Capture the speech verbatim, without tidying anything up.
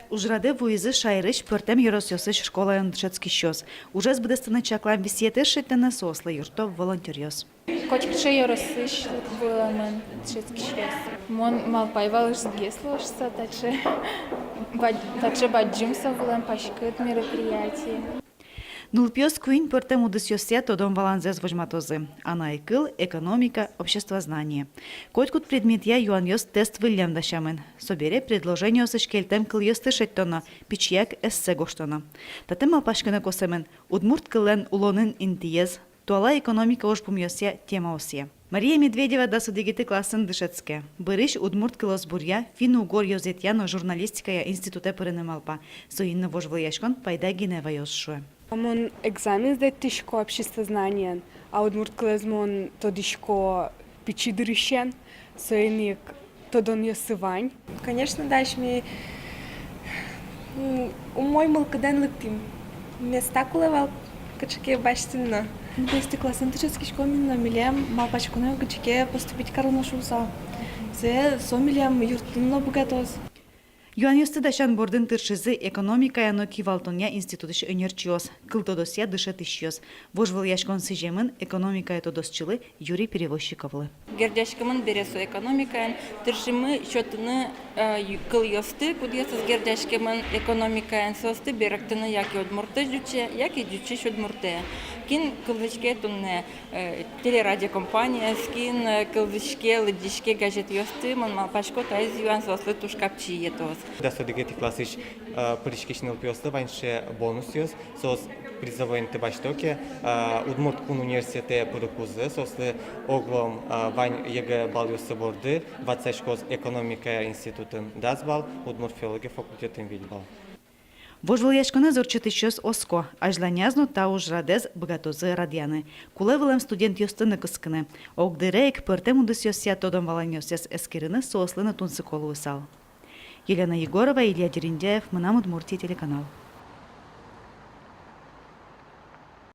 Ужрадэ вуизы шаерысь пӧртэм ёросъёсысь школаын дышетскисьёс. Ужез быдэстыны чаклам висъетэз шедьтыны соослы юртто волонтёръёс. Котькыӵе ёросысь вылэмын дышетскисьёс. Мон малпай вал, ӧжытгес луоз шуыса, таӵе бад-, таӵе бадӟым со вылэм паськыт мероприятие. Нылпиос куинь пӧртэм удысъёсъя тодон-валанзэс возьматозы: анай кыл, экономика, обществознание. Котькуд предметъя юанъёс тест выллем дасямын. Собере предложениосысь кельтэм кылъёсты шедьтоно, пичияк эссе гожтоно. Татэ малпаськыны косэмын удмурт кыллэн улонын интыез, туала экономика ужпумъёсъя темаосъя. Мария Медведева дас одӥгетӥ классын дышетске. Бӧрысь удмурт кылосбуръя, финн-угор ёзэтъя но журналистикая институтэ пырыны малпа. Соин но вожвылъяськон пайда гинэ ваёз, шуэ. Мон экзамен сдать тӥсько обществознаниен, а удмурт кылэз мон тодӥсько пичи дырысен, соин ик тодонъёсы вань. Конечно, дась ми, м, умой мылкыдэн лыктӥм. Места кулэ вал кыӵе ке басьтыны но. Дас одӥгетӥ классын дышетскиськом ми но, милем малпаськоно, кыӵе ке поступить кароно шуыса. Сое, со милем юрттыны но быгатоз. Юанъёсты дасян бордын тыршизы экономикая но кивалтонъя институтысь ӧнерчиос, кылтодосъя дышетӥсьёс. Вожвылъяськон сӥземын экономикая тодосчилы Юрий Перевозчиковлы. Герӟаськемын бере со экономикаен, тыршимы сётыны, э, ю-, кылъёсты, кудъёсыз герӟаськемын экономикаен, соосты берыктыны яке удмуртысь ӟуче, яке ӟучысь удмуртэ. Кин кылзӥське туннэ, э, телерадиокомпаниез, кин, э, кылзӥське, лыдӟиське газетъёсты, мон малпасько, таиз юан соослы туж капчи йӧтоз. Дас одӥгетӥ классысь, э, пыриськись нылпиослы вань сыӵе бонусъёс, соос призовой инты басьто ке, э, Удмурт кун университетэ пырыкузы, соослы оглом, э, вань ЕГЭ баллъёссы борды ватсаськоз экономика институтын дас балл, удмурт филология факультетын вить балл. Вожвылъяськонэз ортчытӥсьёс оско: азьланяз но та ужрадэз быгатозы радъяны. Кулэ вылэм студентъёсты но кыскыны, огдыре ик пӧртэм удысъёсъя тодон-валанъёссэс эскерыны соослы но тунсыко луысал. Елена Егорова, Илья Дерендяев, «Мынам Удмуртие» телеканал.